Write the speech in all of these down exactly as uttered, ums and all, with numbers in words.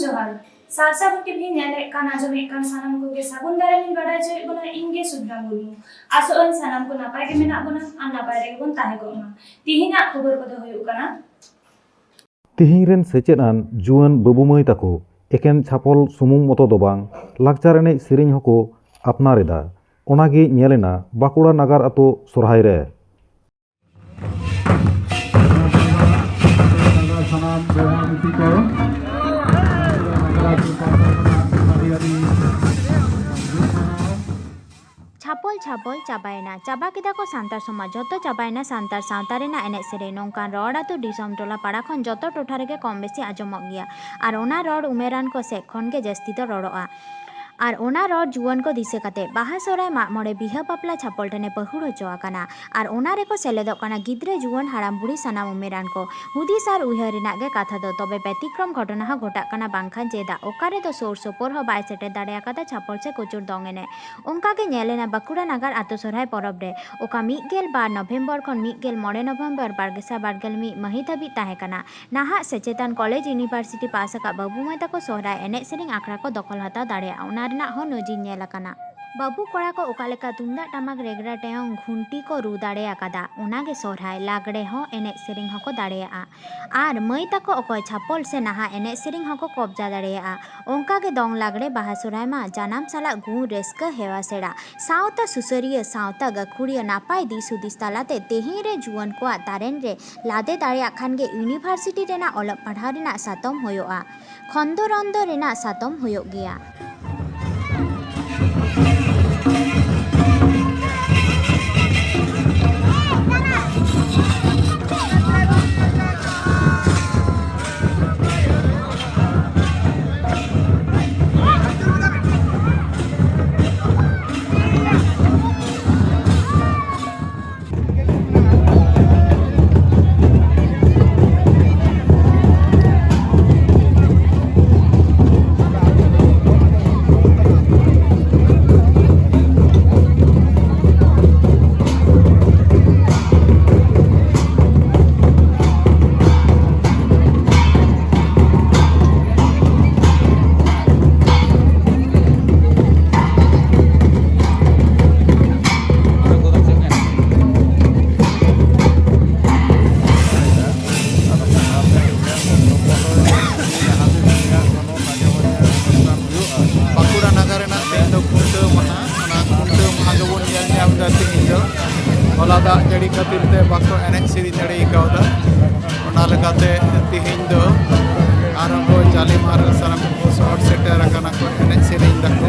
ᱡᱚᱦᱟᱨ᱾ ᱥᱟᱨᱥᱟ ᱵᱩᱴᱤ ᱵᱷᱤ ᱧᱮᱞᱮᱫ ᱠᱟᱱ, ᱟᱸᱡᱚᱢᱮᱫ ᱠᱟᱱ ᱥᱟᱱᱟᱢ ᱠᱚᱜᱮ ᱥᱟᱹᱜᱩᱱ ᱫᱟᱨᱟᱢ ᱤᱧ ᱵᱟᱰᱟᱭ ᱦᱚᱪᱚᱭᱮᱫ ᱵᱚᱱᱟ, ᱤᱧ ᱜᱮ ᱥᱩᱫᱷᱨᱟ ᱢᱩᱨᱢᱩ᱾ ᱟᱥᱚᱜ ᱟᱹᱧ ᱥᱟᱱᱟᱢ ᱠᱚ ᱱᱟᱯᱟᱭ ᱜᱮ ᱢᱮᱱᱟᱜ ᱵᱚᱱᱟ ᱟᱨ ᱱᱟᱯᱟᱭ ᱨᱮᱜᱮ ᱵᱚᱱ ᱛᱟᱦᱮᱸ ᱠᱚᱜ ᱢᱟ᱾ ᱛᱤᱦᱤᱧᱟᱜ ᱠᱷᱚᱵᱚᱨ ᱠᱚᱫᱚ ᱦᱩᱭᱩᱜ ᱠᱟᱱᱟ᱾ ᱛᱤᱦᱤᱧ ᱨᱮᱱ ᱥᱮᱪᱮᱫ ᱟᱱ ᱡᱩᱣᱟᱹᱱ ᱵᱟᱹᱵᱩ ᱢᱟᱹᱭ ᱛᱟᱠᱚ ᱮᱠᱮᱱ ᱪᱷᱟᱯᱚᱞ ᱥᱩᱢᱩᱝ ᱢᱚᱛᱚ ᱫᱚ ᱵᱟᱝ, ᱞᱟᱠᱪᱟᱨ ᱮᱱᱮᱡ ᱥᱮᱨᱮᱧ ᱦᱚᱸᱠᱚ ᱟᱯᱱᱟᱨ ᱮᱫᱟ᱾ ᱚᱱᱟᱜᱮ ᱧᱮᱞ ᱮᱱᱟ ᱵᱟᱸᱠᱩᱲᱟ ᱱᱟᱜᱟᱨ ᱟᱛᱳ ᱥᱚᱨᱦᱟᱭ ᱨᱮ᱾ ᱥᱟᱱᱟᱢ ᱵᱚᱭᱦᱟ ᱢᱤᱥᱤ ᱠᱚ, ᱪᱷᱟᱯᱚᱞ ᱪᱷᱟᱯᱚᱞ ᱪᱟᱵᱟᱭᱮᱱᱟ, ᱪᱟᱵᱟ ᱠᱮᱫᱟ ᱠᱚ ᱥᱟᱱᱛᱟᱲ ᱥᱚᱢᱟᱡᱽ, ᱡᱚᱛᱚ ᱪᱟᱵᱟᱭᱮᱱᱟ ᱥᱟᱱᱛᱟᱲ ᱥᱟᱶᱛᱟ ᱨᱮᱱᱟᱜ ᱮᱱᱮᱡ ᱥᱮᱨᱮᱧ᱾ ᱱᱚᱝᱠᱟᱱ ᱨᱚᱲ ᱟᱹᱛᱩ, ᱫᱤᱥᱚᱢ, ᱴᱚᱞᱟ, ᱯᱟᱲᱟ ᱠᱷᱚᱱ ᱡᱚᱛᱚ ᱴᱚᱴᱷᱟ ᱨᱮᱜᱮ ᱠᱚᱢ ᱵᱮᱥᱤ ᱟᱸᱡᱚᱢᱚᱜ ᱜᱮᱭᱟ᱾ ᱟᱨ ᱚᱱᱟ ᱨᱚᱲ ᱩᱢᱮᱨᱟᱱ ᱠᱚ ᱥᱮᱫ ᱠᱷᱚᱱ ᱜᱮ ᱡᱟᱹᱥᱛᱤ ᱫᱚ ᱨᱚᱲᱚᱜᱼᱟ᱾ ᱟᱨ ᱚᱱᱟ ᱨᱚᱲ ᱡᱩᱣᱟᱹᱱ ᱠᱚ ᱫᱤᱥᱟᱹ ᱠᱟᱛᱮ ᱵᱟᱦᱟ, ᱥᱚᱦᱨᱟᱭ, ᱢᱟᱜ ᱢᱚᱬᱮ, ᱵᱤᱦᱟᱹ, ᱵᱟᱯᱞᱟ ᱪᱷᱟᱯᱚᱞ ᱴᱷᱮᱱᱮ ᱯᱟᱹᱦᱩᱲ ᱦᱚᱪᱚ ᱟᱠᱟᱱᱟ᱾ ᱟᱨ ᱚᱱᱟ ᱨᱮᱠᱚ ᱥᱮᱞᱮᱫᱚᱜ ᱠᱟᱱᱟ ᱜᱤᱫᱽᱨᱟᱹ, ᱡᱩᱣᱟᱹᱱ, ᱦᱟᱲᱟᱢ, ᱵᱩᱲᱦᱤ, ᱥᱟᱱᱟᱢ ᱩᱢᱮᱨᱟᱱ ᱠᱚ᱾ ᱦᱩᱫᱤᱥ ᱟᱨ ᱩᱭᱦᱟᱹᱨ ᱨᱮᱱᱟᱜ ᱜᱮ ᱠᱟᱛᱷᱟ ᱫᱚ, ᱛᱚᱵᱮ ᱵᱮᱛᱤᱠᱨᱚᱢ ᱜᱷᱚᱴᱚᱱᱟ ᱦᱚᱸ ᱜᱷᱚᱴᱟᱜ ᱠᱟᱱᱟ᱾ ᱵᱟᱝᱠᱷᱟᱱ ᱪᱮᱫᱟᱜ? ᱚᱠᱟ ᱨᱮᱫᱚ ᱥᱩᱨ ᱥᱩᱯᱩᱨ ᱦᱚᱸ ᱵᱟᱭ ᱥᱮᱴᱮᱨ ᱫᱟᱲᱮ ᱟᱠᱟᱫᱟ ᱪᱷᱟᱯᱚᱞ ᱥᱮ ᱠᱩᱪᱩᱨ ᱫᱚᱝ ᱮᱱᱮᱡ᱾ ᱚᱱᱠᱟ ᱜᱮ ᱧᱮᱞ ᱮᱱᱟ ᱵᱟᱸᱠᱩᱲᱟ ᱱᱟᱜᱟᱨ ᱟᱛᱳ ᱥᱚᱨᱦᱟᱭ ᱯᱚᱨᱚᱵᱽ ᱨᱮ᱾ ᱚᱠᱟ ᱢᱤᱫ ᱜᱮᱞ ᱵᱟᱨ ᱱᱚᱵᱷᱮᱢᱵᱚᱨ ᱠᱷᱚᱱ ᱢᱤᱫ ᱜᱮᱞ ᱢᱚᱬᱮ ᱱᱚᱵᱷᱮᱢᱵᱚᱨ ᱵᱟᱨ ᱜᱮᱥᱟᱭ ᱵᱟᱨ ᱜᱮᱞ ᱢᱤᱫ ᱢᱟᱹᱦᱤᱛ ᱦᱟᱹᱵᱤᱡ ᱛᱟᱦᱮᱸ ᱠᱟᱱᱟ᱾ ᱱᱟᱦᱟᱜ ᱥᱮᱪᱮᱫᱟᱱ ᱠᱚᱞᱮᱡᱽ, ᱤᱭᱩᱱᱤᱵᱷᱟᱨᱥᱤᱴᱤ ᱯᱟᱥ ᱟᱠᱟᱫ ᱵᱟᱹᱵᱩ ᱢᱟᱹᱭ ᱛᱟᱠᱚ ᱥᱚᱦᱨᱟᱭ ᱮᱱᱮᱡ ᱥᱮᱨᱮᱧ ᱟᱠᱷᱲᱟ ᱠᱚ ᱫᱚᱠᱷᱚᱞ ᱦᱟᱛᱟᱣ ᱫᱟᱲᱮᱭᱟᱜᱼᱟ, ᱚᱱᱟ ᱨᱮᱱᱟᱜ ᱦᱚᱸ ᱱᱚᱡᱤᱨ ᱧᱮᱞ ᱟᱠᱟᱱᱟ᱾ ᱵᱟᱹᱵᱩ ᱠᱚᱲᱟ ᱠᱚ ᱚᱠᱟ ᱞᱮᱠᱟ ᱛᱩᱢᱫᱟᱜ ᱴᱟᱢᱟᱠ, ᱨᱮᱜᱽᱲᱟ, ᱴᱮᱭᱚᱝ, ᱜᱷᱩᱱᱴᱤ ᱠᱚ ᱨᱩ ᱫᱟᱲᱮ ᱟᱠᱟᱫᱟ, ᱚᱱᱟ ᱜᱮ ᱥᱚᱦᱨᱟᱭ, ᱞᱟᱜᱽᱲᱮ ᱦᱚᱸ ᱮᱱᱮᱡ ᱥᱮᱨᱮᱧ ᱦᱚᱸᱠᱚ ᱫᱟᱲᱮᱭᱟᱜᱼᱟ᱾ ᱟᱨ ᱢᱟᱹᱭ ᱛᱟᱠᱚ ᱚᱠᱚᱭ ᱪᱷᱟᱯᱚᱞ ᱥᱮ ᱱᱟᱦᱟᱜ ᱮᱱᱮᱡ ᱥᱮᱨᱮᱧ ᱦᱚᱸᱠᱚ ᱠᱚᱵᱡᱟ ᱫᱟᱲᱮᱭᱟᱜᱼᱟ᱾ ᱚᱱᱠᱟ ᱜᱮ ᱫᱚᱝ, ᱞᱟᱜᱽᱲᱮ, ᱵᱟᱦᱟ, ᱥᱚᱦᱨᱟᱭ ᱢᱟ ᱡᱟᱱᱟᱢ ᱥᱟᱞᱟᱜ ᱜᱩᱱ, ᱨᱟᱹᱥᱠᱟᱹ, ᱦᱮᱣᱟ, ᱥᱮᱬᱟ, ᱥᱟᱶᱛᱟ ᱥᱩᱥᱟᱹᱨᱤᱭᱟᱹ, ᱥᱟᱶᱛᱟ ᱜᱟᱹᱠᱷᱩᱲᱤᱭᱟᱹ ᱱᱟᱯᱟᱭ ᱫᱤᱥ ᱦᱩᱫᱤᱥ ᱛᱟᱞᱟᱛᱮ ᱛᱮᱦᱮᱧ ᱨᱮ ᱡᱩᱣᱟᱹᱱ ᱠᱚᱣᱟᱜ ᱛᱟᱨᱮᱱ ᱨᱮ ᱞᱟᱫᱮ ᱫᱟᱲᱮᱭᱟᱜ ᱠᱷᱟᱱ ᱜᱮ ᱤᱭᱩᱱᱤᱵᱷᱟᱨᱥᱤᱴᱤ ᱨᱮᱱᱟᱜ ᱚᱞᱚᱜ ᱯᱟᱲᱦᱟᱣ ᱨᱮᱱᱟᱜ ᱥᱟᱛᱚᱢ ᱦᱩᱭᱩᱜᱼᱟ, ᱠᱷᱚᱱᱫᱚ ᱨᱚᱱᱫᱚ ᱨᱮᱱᱟᱜ ᱥᱟᱛᱚᱢ ᱦᱩᱭᱩᱜ ᱜᱮᱭᱟ᱾ ᱫᱟᱜ ᱡᱟᱹᱲᱤ ᱠᱷᱟᱹᱛᱤᱨ ᱛᱮ ᱵᱟᱠᱚ ᱮᱱᱮᱡ ᱥᱮᱨᱮᱧ ᱫᱟᱲᱮ ᱠᱟᱣᱫᱟ᱾ ᱚᱱᱟ ᱞᱮᱠᱟᱛᱮ ᱛᱮᱦᱮᱧ ᱫᱚ ᱟᱨᱦᱚᱸ ᱠᱚ ᱡᱟᱞᱮᱢᱟᱨ ᱥᱟᱱᱟᱢ ᱠᱚ ᱥᱚᱦᱚᱨ ᱥᱮᱴᱮᱨ ᱟᱠᱟᱱᱟ ᱠᱚ, ᱮᱱᱮᱡ ᱥᱮᱨᱮᱧ ᱫᱟᱠᱚ᱾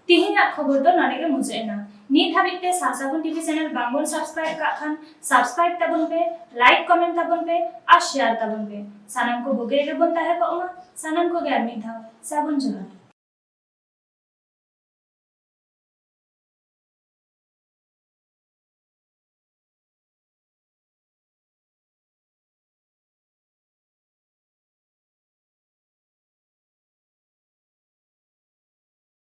ᱛᱤᱦᱤᱧᱟᱜ ᱠᱷᱚᱵᱚᱨ ᱫᱚ ᱱᱚᱰᱮ ᱜᱮ ᱢᱩᱪᱟᱹᱫ ᱮᱱᱟ᱾ ᱱᱤᱛ ᱦᱟᱹᱵᱤᱡ ᱛᱮ ᱥᱟᱨᱥᱟᱹᱜᱩᱱ ᱴᱤᱵᱷᱤ ᱪᱮᱱᱮᱞ ᱵᱟᱝᱵᱚᱱ ᱥᱟᱵᱥᱠᱨᱟᱭᱤᱵ ᱠᱟᱜ ᱠᱷᱟᱱ ᱥᱟᱵᱥᱠᱨᱟᱭᱤᱵ ᱛᱟᱵᱚᱱ ᱯᱮ, ᱞᱟᱭᱤᱠ ᱠᱚᱢᱮᱱᱴ ᱛᱟᱵᱚᱱ ᱯᱮ ᱟᱨ ᱥᱮᱭᱟᱨ ᱛᱟᱵᱚᱱ ᱯᱮ᱾ ᱥᱟᱱᱟᱢ ᱠᱚ ᱵᱩᱜᱤ ᱨᱮᱜᱮ ᱵᱚᱱ ᱛᱟᱦᱮᱸ ᱠᱚᱜ ᱢᱟ᱾ ᱥᱟᱱᱟᱢ ᱠᱚᱜᱮ ᱟᱨ ᱢᱤᱫ ᱫᱷᱟᱣ ᱥᱟᱹᱜᱩᱱ ᱡᱚᱦᱟᱨ᱾